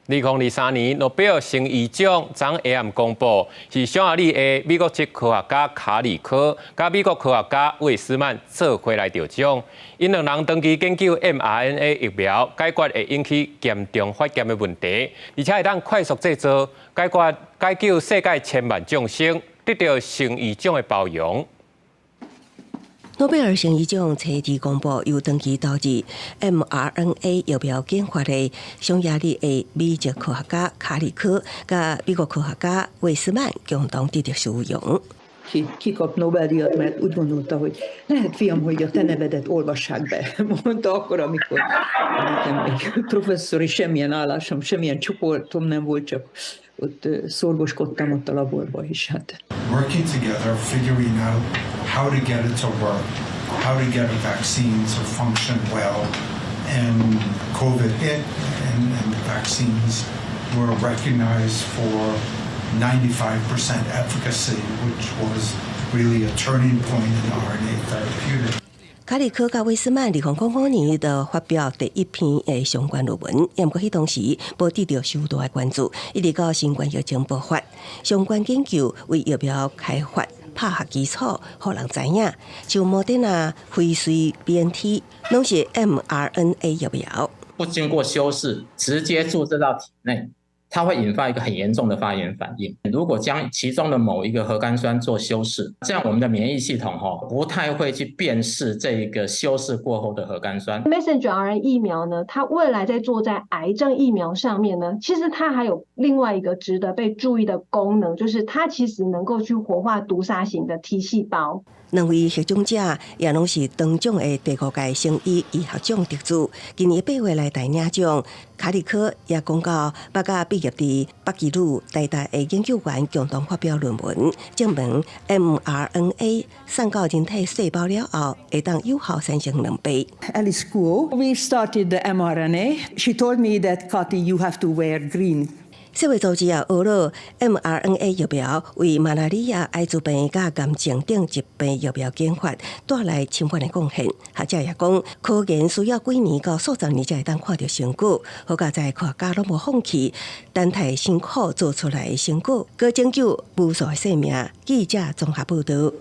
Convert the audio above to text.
2023年諾貝爾生醫獎昨下暗公布，是匈牙利的美國籍科學家卡里科佮美國科學家魏斯曼做伙來得獎。𪜶兩人長期研究 mRNA 疫苗，解決會引起嚴重發炎的問題，而且會當快速製造，解決解救世界千萬眾生，得到生醫獎的褒揚。諾貝爾生醫獎昨日公布，由長期投入 mRNA 疫苗研發的匈牙利的美籍科學家卡里科，佮美國科學家魏斯曼共同得到殊榮。 Ki kap Nobel-díjat, mert úgy gondolta, hogy lehet, fiam, hogy a te nevedet olvassák be. Mondta akkor, amikor nekem még professzori semmilyen állásom, semmilyen csoportom nem volt, csak ott szorgoskodtam ott a laborba is. Hát. Working together, figuring out how to get it to work, how to get a vaccine to function well, and COVID hit, and the vaccines were recognized for 95% efficacy, which was really a turning point in RNA therapeutics. 卡里科佮威斯曼2000年就發表第一篇的相關論文，毋過彼當時無得到許多的關注，一直到新冠疫情爆發，相關研究為疫苗開發拍下基礎，予人知影，像莫德納、輝瑞、BNT，攏是 mRNA 疫苗。不經過修飾，直接注射到體內，它會引發一個很嚴重的發炎反應。如果將其中的某一個核苷酸做修飾，這樣我們的免疫系統不太會去辨識這個修飾過後的核苷酸。 Messenger RNA 疫苗呢，它未來在做在癌症疫苗上面呢，其實它還有另外一個值得被注意的功能，就是它其實能夠去活化毒殺型的 T 細胞。兩位獲獎者也攏是當獎的第五屆生醫醫學獎得主。今年8月來台領獎，卡里科也講到，捌佮畢業佇北基魯台大的研究員共同發表論文，證明 mRNA 送到人體細胞了後，會當有效產生兩倍。 Alice Kuo, we started the mRNA. She told me that, Kati, you have to wear green. 世衛組織也呵咾 mRNA 疫苗為馬拉里亞、艾滋病佮癌症等疾病疫苗研發帶來深遠的貢獻。學者也講，科研需要幾年到數十年才會當看著成果。好佳哉科學家攏無放棄，等待辛苦做出來的成果，閣拯救無數的生命。記者綜合報導。